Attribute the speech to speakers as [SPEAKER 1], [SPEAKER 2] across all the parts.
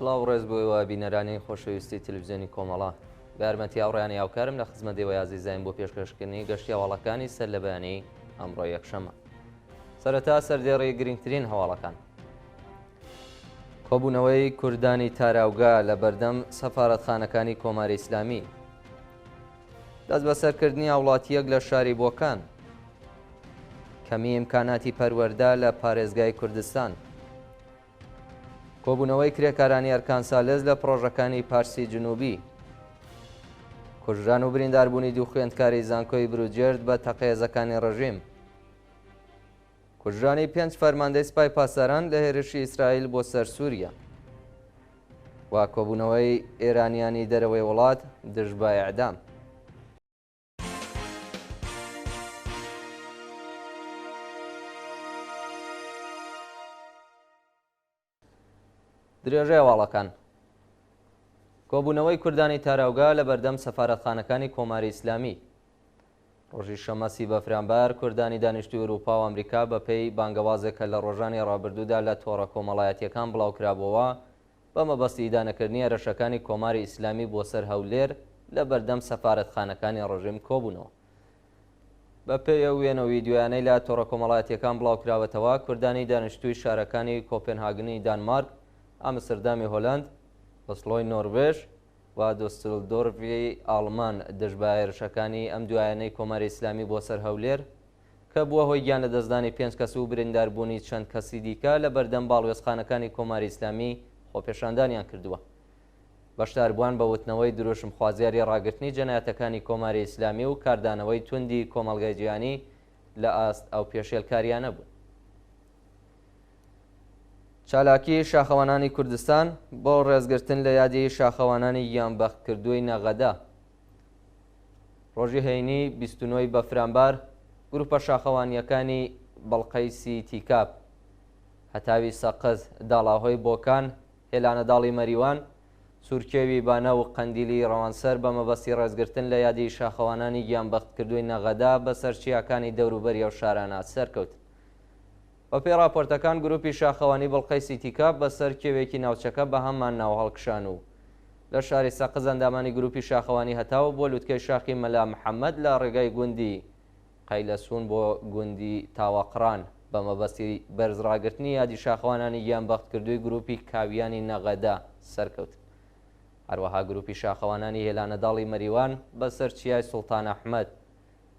[SPEAKER 1] سڵاو و ڕێز بۆ ئێوە بینەرانی خۆشەویستی تەلەفزیۆنی کۆمەڵە. بە یارمەتی هاوڕێیانی هاوکارم لە خزمەت ئێوەی ئازیزاین بۆ پێشکەشکردنی گەشتی هەواڵەکانی سەر لە بەیانی ئەمڕۆ یەکشەممە. سەرەتا سەردێڕی گرنگترین هەواڵەکان. کۆبوونەوەی کوردانی تاراوگە لە بەردەم سەفارەتخانەکانی کۆماری ئیسلامی. دەستبەسەرکردنی هاوڵاتییەک لە شاری بۆکان. کەمی ئیمکاناتی پەروەردە لە پارێزگای کوردستان. کۆبوونەوەی کرێکارانی ئەرکانسالز لە پڕۆژەکانی پارسی جنوبی. کوژران و برینداربوونی دوو خوێندکاری زانکۆی بروجێرد بە تەقەی هێزەکانی ڕژیم. کوژرانی پێنج فەرماندەی سپای پاسداران لە هێرشی ئیسرائیل بۆ سەر سووریا و کۆبوونەوەی ئێرانیانی دەرەوەی وڵات دژ بە ئێعدام. درێژەی هەواڵەکان. کۆبوونەوەی کوردانی تاراوگە لە بەردەم سەفارەتخانەکانی کۆماری ئیسلامی. ڕۆژی شەممە سی بەفرانبار کوردانی دانیشتووی ئورووپا و ئەمریکا بەپێی بانگەوازێک کە لە ڕۆژانی ڕابردوودا لە تۆڕە کۆمەڵایەتییەکان بڵاوکرابۆوە بە مەبەستی ئیدانەکردنی هەرەشەکانی کۆماری ئیسلامی بۆ سەر هەولێر لە بەردەم سەفارەتخانەکانی ڕژیم کۆبوونەوە. بە پێی ئەو وێنە و ویدیۆیانەی لە تۆڕە کۆمەڵایەتییەکان بڵاوکراوەتەوە، کوردانی دانیشتووی شارەکانی کۆپێنهاگنی دانمارک، ئامستردامی هۆلەند، ئۆسلۆی نۆروێژ و دوسلدۆرفی ئاڵمان دژ بە هێرشەکانی ئەم دوایانەی کۆماری ئیسلامی بۆ سەر هەولێر کە بووە هۆی گیانلەدەستدانی پێنج کەس و برینداربوونی چەند کەسی دیکە لە بەردەم باڵوێزخانەکانی کۆماری ئیسلامی خۆپێشاندانیان کردووە. بەشداربووان بە وتنەوەی دروشم خوازیاری ڕاگرتنی جەنایەتەکانی کۆماری ئیسلامی و کاردانەوەی توندی کۆمەڵگای جیهانی لە ئاست ئەو پێشێلکارییانە بوون. چالاکی شاخەوانانی کوردستان بۆ ڕێزگرتن لە یادی شاخەوانانی گیانبەختکردووی نەغەدە ڕۆژی هەینی 29 ی بەفرانبار گروپە شاخەوانییەکانی بەڵقەیسی تیکاب، هەتاوی سەقز، داڵاهۆی بۆکان، هێلانەداڵی مەریوان، سوورکێوی بانە و قەندیلی ڕەوانسەر بە مەبەستی ڕێزگرتن لە یادی شاخەوانانی گیانبەختکردووی نەغەدە بەسەر چیاکانی دەوروبەری ئەو شارانە سەرکەوتن. بەپێی ڕاپۆرتەکان گروپی شاخەوانی بڵقەی سیتیکاپ بەسەر کێوێکی ناوچەکە بەهەمان ناو هەڵکشان و لە شاری سەقز ئەندامانی گروپی شاخەوانی هەتاو بۆ لوتکەی شاخی مەلا محەمەد لە ڕێگای گوندی قەیلەسوون بۆ گوندی تاوەقڕان بە مەبەستی بەرز ڕاگرتنی یادی شاخەوانانی گیانبەختکردووی گروپی کاویانی نەغەدە سەرکەوتن. هەروەها گروپی شاخەوانانی هێلانەداڵی مەریوان بەسەر چیای سوڵتان ئەحمەد،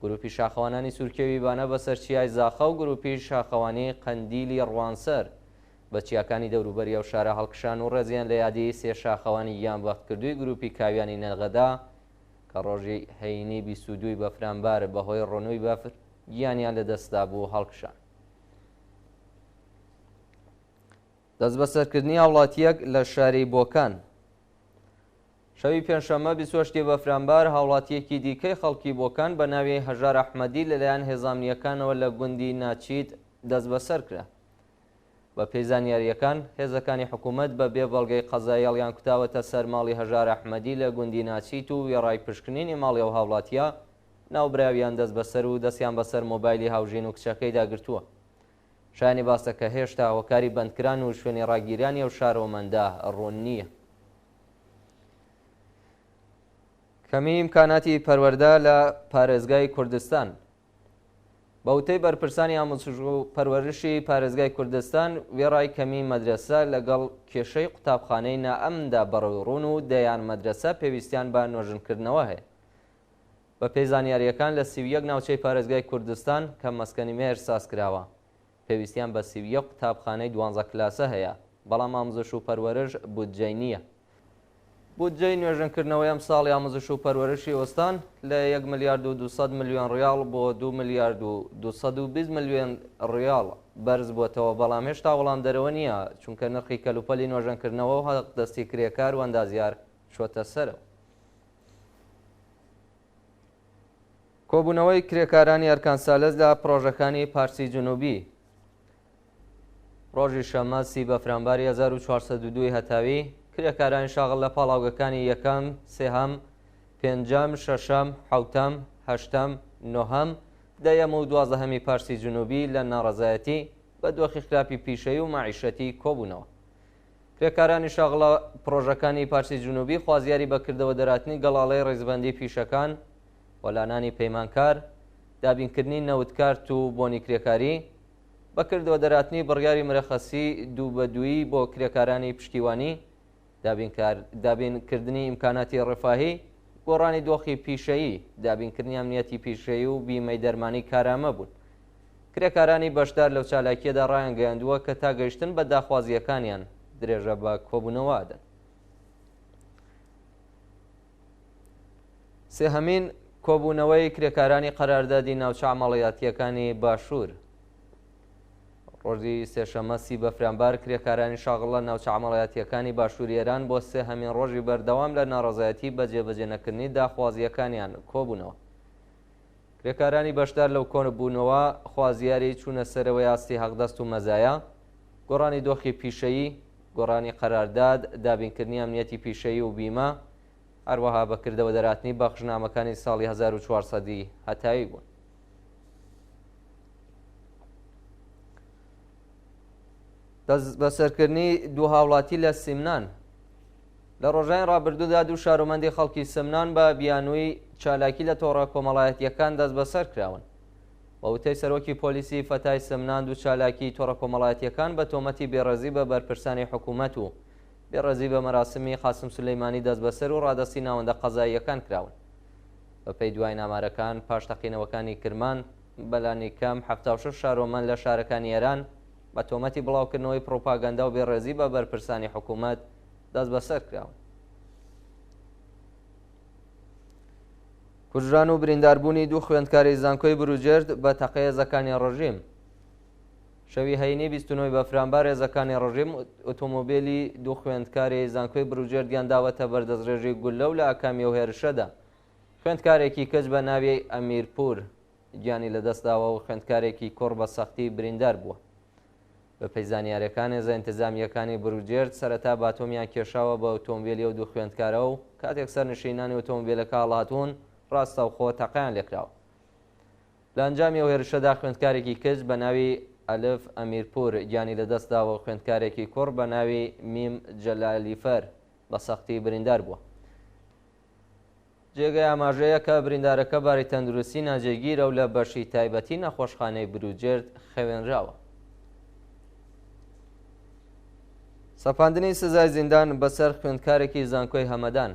[SPEAKER 1] گروپی شاخەوانانی سوورکێوی بانە بەسەر چیای زاخە و گروپی شاخەوانی قەندیلی ڕوانسەر بە چیاکانی دەوروبەری ئەو شارە هەڵکشان و ڕێزیان لە یادی سێ شاخەوانی گیانبەختکردووی گروپی کاویانی نەغەدە کە ڕۆژی هەینی 22 ی بەفرانبار بەهۆی ڕنووی بەفر گیانیان لەدەستدابوو هەڵکشان. دەستبەسەرکردنی هاوڵاتییەک لە شاری بۆکان. شەوی پێنجشەممە 28 ی بەفرانبار هاوڵاتییەکی دیکەی خەڵکی بۆکان بە ناوی هەژار ئەحمەدی لەلایەن هێزە ئەمنییەکانەوە لە گوندی ناچیت دەستبەسەر کرا. بە پێی زانیارییەکان، هێزەکانی حکوومەت بە بێ بەڵگەی قەزایی هەڵیانکوتاوەتە سەر ماڵی هەژار ئەحمەدی لە گوندی ناچیت و وێڕای پشکنینی ماڵی ئەو هاوڵاتییە، ناوبراویان دەستبەسەر و دەستیان بەسەر مۆبایلی هاوژین و کچەکەیدا گرتووە. شایانی باسە کە هێشتا هۆکاری بەندکران و شوێنی ڕاگیرانی ئەو شارۆمەندە ڕوون نییە. کەمیی ئیمکاناتی پەروەردە لە پارێزگای کوردستان. بە وتەی بەرپرسانی ئاموزش و پەروەرشی پارێزگای کوردستان، وێڕای کەمیی مەدرەسە لەگەڵ کێشەی قوتابخانەی نائەمندا بەڕەوڕوون و دەیان مەدرەسە پێویستیان بە نۆژنکردنەوە هەیە. بەپێی زانیارییەکان لە 31 ناوچەی پارێزگای کوردستان کە مەسکەنی مێهر سازکراوە، پێویستیان بە 31 قوتابخانەی دوانزە کلاسە هەیە، بەڵام ئاموزش و پەروەرش بودجەی نییە. بودجەی نوێژەنکردنەوەی ئەمساڵی ئاموزش و پەروەرشی ئوستان لە یەک ملیارد و 200 ملیۆن ڕیاڵ بۆ دوو ملیارد و 220 ملیۆن ڕیاڵ بەرز بووەتەوە، بەڵام هێشتا وەڵامدەرەوە نییە، چونکە نرخی کەلوپەلی نۆژەنکردنەوە و حەقدەستی کرێکار و ئەندازیار چووەتە سەرەوە. کۆبوونەوەی کرێکارانی ئەرکانسالس لە پڕۆژەکانی پارسی جنوبی. ڕۆژی شەممە سی بەفرانباری 1402 ی هەتاوی، کرێکارانی شاغڵ لە پاڵاوگەکانی یەکەم، سێهەم، پێنجەم، شەشەم، حەوتەم، هەشتەم، نۆهەم، دەیەم و دوازدەهەمی پارسی جنوبی لە ناڕەزایەتی بە دۆخی خراپی پیشەیی و مەعیشەتی کۆبوونەوە. کرێکارانی شاغڵە پڕۆژەکانی پارسی جنوبی خوازیاری بە کردەوە دەراتنی گەڵاڵەی ڕیزبەندی پیشەکان، وەلانانی پەیمانکار، دابینکردنی نەوت کارت و بۆنی کرێکاری، بە کردەوە دەراتنی بڕیاری مرەخەسی دوو بە دوویی بۆ کرێکارانی پشتیوانی، دابین کردنی ئیمکاناتی ڕفاهی، گۆڕانی دۆخی پیشەیی، دابینکردنی ئەمنیەتی پیشەیی و بیمەی دەرمانی کارامە بوون. کرێکارانی بەشدار لەو چالاکییەدا ڕایانگەیاندووە کە تا گەیشتن بە داخوازییەکانیان درێژە بە کۆبوونەوە ئەدەن. سێهەمین کۆبوونەوەی کرێکارانی قەراردادی ناوچە عەمەڵیاتییەکانی باشوور ڕۆژی سێشەممە سی بەفرانبار کرێکارانی شاغڵ لە ناوچە عەمەڵیاتییەکانی باشووری ئێران بۆ سێهەمین ڕۆژی بەردەوام لە ناڕەزایەتی بە جێبەجێنەکردنی داخوازییەکانیان کۆبوونەوە. کرێکارانی بەشدار لەو کۆبوونەوە خوازیاری چوونە سەرەوەی ئاستی حەقدەست و مەزایا، گۆڕانی دۆخی پیشەیی، گۆڕانی قەرارداد، دابینکردنی ئەمنیەتی پیشەیی و بیمە، هەروەها بە کردەوە دەرهاتنی بەخشنامەکانی ساڵی 1400 ی هەتاوی بوون. دەستبەسەرکردنی دوو هاوڵاتی لە سیمنان لە ڕۆژانی ڕابردوودا دوو شارۆمەندی خەڵکی سمنان بە بیانووی چالاکی لە تۆڕە کۆمەڵایەتییەکان دەستبەسەر کراون. بە وتەی سەرۆکی پۆلیسی فەتای سمنان دوو چالاکی تۆڕە کۆمەڵایەتییەکان بە تۆمەتی بێڕێزی بە بەرپرسانی حکوومەت و بێڕێزی بە مەراسمی قاسم سولەیمانی دەستبەسەر و ڕادەستی ناوەندە قەزاییەکان کراون. بەپێی دواین ئامارەکان پاش تەقینەوەکانی کرمان بەلانیکەم 76 شارۆمەند لە شارەکانی ئێران بە تۆمەتی بڵاوکردنەوەی پڕوپاگەندە و بێڕێزی بە بەرپرسانی حکوومەت دەستبەسەر کراون. کوژران و برینداربوونی دوو خوێندکاری زانکۆی بروجێرد بە تەقەی هێزەکانی ڕژیم. شەوی هەینی 29 بەفرانبار هێزەکانی ڕژیم ئۆتۆمۆبیلی دوو خوێندکاری زانکۆی بروجێردیان داوەتە بەر دەستڕێژی گوللە و لە ئاکامی ئەو هێرشەدا خوێندکارێکی کچ بە ناوی ئەمیرپور گیانی لەدەستداوە و خوێندکارێکی کوڕ بە سەختی بریندار بووە. بەپێی زانیارییەکان هێزە ئینتزامییەکانی بروجێرد سەرەتا باتۆمیان کێشاوە بە ئۆتۆمبێلی ئەو دوو خوێندکارە و کاتێک سەرنشینانی ئۆتۆمبێلەکە هەڵهاتوون ڕاستەوخۆ تەقەیان لێکراوە. لە ئەنجامی ئەو هێرشەدا خوێندکارێکی کچ بە ناوی ئەلف ئەمیرپوور گیانی لەدەستداوە و خوێندکارێکی کوڕ بە ناوی میم جەلالیفەر بە سەختی بریندار بووە. جێگەی ئاماژەیە کە بریندارەکە باری تەندروستی ناجێگیرە و لە بەشی تایبەتی نەخۆشخانەی بروجێرد خەوێنراوە. سەپاندنی سزای زیندان بەسەر خوێندکارێکی زانکۆی هەمەدان.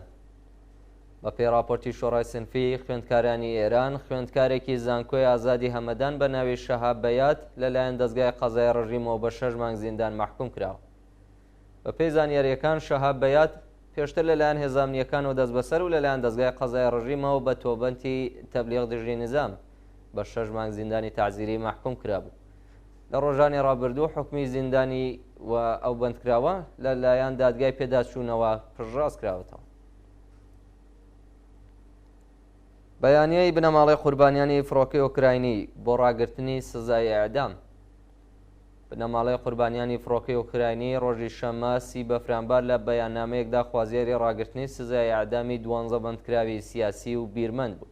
[SPEAKER 1] بە پێی ڕاپۆرتی شۆڕای سنفی خوێندکارانی ئێران، خوێندکارێکی زانکۆی ئازادی هەمەدان بە ناوی شەهاب بەیات لەلایەن دەزگای قەزای ڕژیمەوە بە شەش مانگ زیندان مەحکوم کراوە. بەپێی زانیارییەکان شەهاب بەیات پێشتر لەلایەن هێزە ئەمنییەکانەوە دەستبەسەر و لەلایەن دەزگای قەزای ڕژیمەوە بە تۆبەنتی تەبلیغ دژی نیزام بە شەش مانگ زیندانی تەعزیری مەحکوم کرابوو. لە ڕۆژانی ڕابردوو حوکمی زیندانی و ئەو بەندکراوە لە لایەن دادگای پێداچوونەوە پشتڕاست کراوەتەوە. بەیانیەی بنەماڵەی قوربانیانی فڕۆکەی ئۆکراینی بۆ ڕاگرتنی سزای ئێعدام. بنەماڵەی قوربانیانی فڕۆکەی ئۆکراینی ڕۆژی شەممە سی بەفرانبار لە بەیاننامەیەکدا خوازیاری ڕاگرتنی سزای ئێعدامی دوانزە بەندکراوی سیاسی و بیرمەند بوون.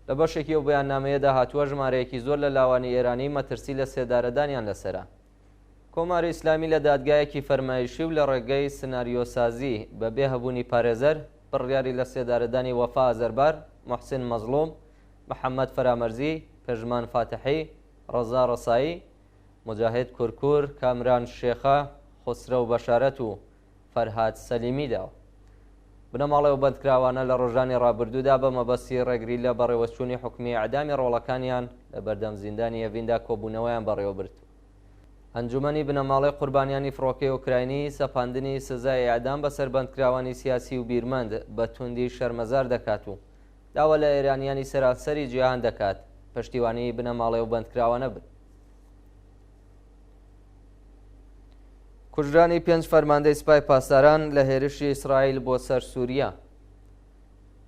[SPEAKER 1] لە بەشێکی ئەو بەیاننامەیەدا هاتووە ژمارەیەکی زۆر لە لاوانی ئێرانی مەترسی لە سێدارەدانیان لەسەرە. کۆماری ئیسلامی لە دادگایەکی فەرمایشی و لە ڕێگەی سناریۆسازی بە بێ هەبوونی پارێزەر بڕیاری لە سێدارەدانی وەفا ئازەربار، موحسین مەزڵوم، محەممەد فەرامەرزی، پژمان فاتحی، ڕەزا ڕەسایی، موجاهید کورکور، کامران شێخە، خوسرەو بەشارەت و فەرهاد سەلیمی داوە. بنەماڵەی ئەو بەندکراوانە لە ڕۆژانی ڕابردوودا بە مەبەستی ڕێگری لە بەڕێوەچوونی حوکمی ئێعدامی ڕۆڵەکانیان لە بەردەم زیندانی ئێڤیندا کۆبوونەوەیان بەڕێوەبرد. ئەنجومەنی بنەماڵەی قوربانیانی فڕۆکەی ئۆکراینی سەپاندنی سزای ئێعدام بەسەر بەندکراوانی سیاسی و بیرمەند بە توندی شەرمەزار دەکات و داوا لە ئێرانیانی سەرانسەری جیهان دەکات پشتیوانی بنەماڵەی ئەو بەندکراوانە بن. کوژرانی پێنج فەرماندەی سپای پاسداران لە هێرشی ئیسرائیل بۆ سەر سووریا.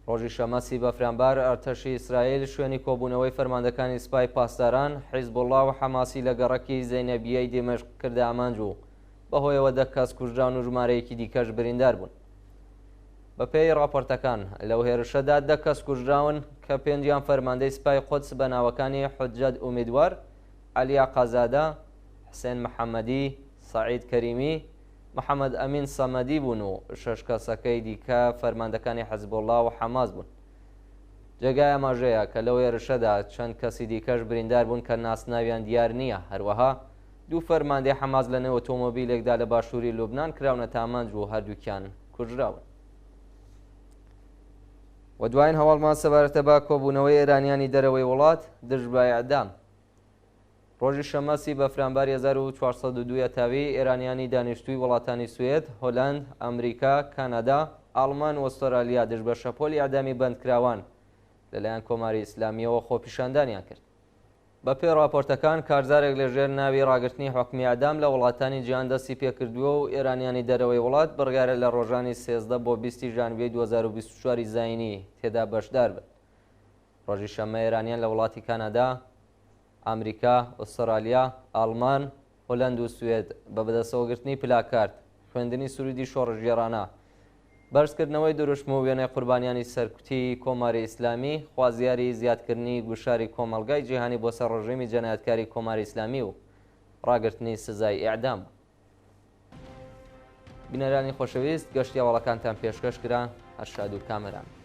[SPEAKER 1] ڕۆژی شەممە سی بەفرانبار ئەرتەشی ئیسرائیل شوێنی کۆبوونەوەی فەرماندەکانی سپای پاسداران، حیزبوڵڵا و حەماسی لە گەڕەکی زەینەبیەی دیمەشق کردە ئامانج و بەهۆیەوە دە کەس کوژراون و ژمارەیەکی دیکەش بریندار بوون. بەپێی ڕاپۆرتەکان، لەو هێرشەدا دە کەس کوژراون کە پێنجیان فەرماندەی سپای قودس بە ناوەکانی حوجەت ئومیدوار، عەلی ئاقازادە، حسێن محەمەدی، سەعید کەریمی، محەمەد ئەمین سەمەدی بوون و شەش کەسەکەی دیکە فەرماندەکانی حزبوڵڵا و حەماس بوون. جێگای ئاماژەیە کە لەو هێرشەدا چەند کەسی دیکەش بریندار بوون کە ناسناویان دیار نییە، هەروەها دوو فەرماندەی حەماس لەنێو ئۆتۆمۆبیلێکدا لە باشووری لوبنان کراونەتە ئامانج و هەردووکیان کوژراون. و دوایین هەواڵمان سەبارەتە بە کۆبوونەوەی ئێرانیانی دەرەوەی وڵات دژ بە ئیعدام. ڕۆژی شەممە سی بەفرانباری 1402 هەتاوی، ئێرانیانی دانیشتووی وڵاتانی سوئێد، هۆلەند، ئەمریکا، کانادا، ئاڵمان و ئوسترالیا دژ بە شەپۆلی ئیعدامی بەندکراوان لەلایەن کۆماری ئیسلامییەوە خۆپیشاندانیان کرد. بەپێی ڕاپۆرتەکان، کارزارێک لەژێر ناوی ڕاگرتنی حوکمی ئیعدام لە وڵاتانی جیهان دەستی پێکردووە و ئێرانیانی دەرەوەی وڵات بڕیارە لە ڕۆژانی 13 بۆ 20 ی ژانویەی 2024 ی زایینی تێدا بەشدار بن. ڕۆژی شەممە ئێرانیان لە وڵاتی کانادا، ئامریکا، ئوسترالیا، ئاڵمان، هۆلەند و سوێد بە بەدەستەوەگرتنی پلاکارد، خوێندنی سروودی شۆڕشگێڕانە، بەرزکردنەوەی دروشم و وێنەی قوربانیانی سەرکوتی کۆماری ئیسلامی، خوازیاری زیادکردنی گوشاری کۆمەڵگای جیهانی بۆ سەر ڕژیمی جەنایەتکاری کۆماری ئیسلامی و ڕاگرتنی سزای ئێعدام بوون. بینەرانی خۆشەویست گەشتی هەواڵەکانتان پێشکەش کرا، هەر شاد و کامەران بن.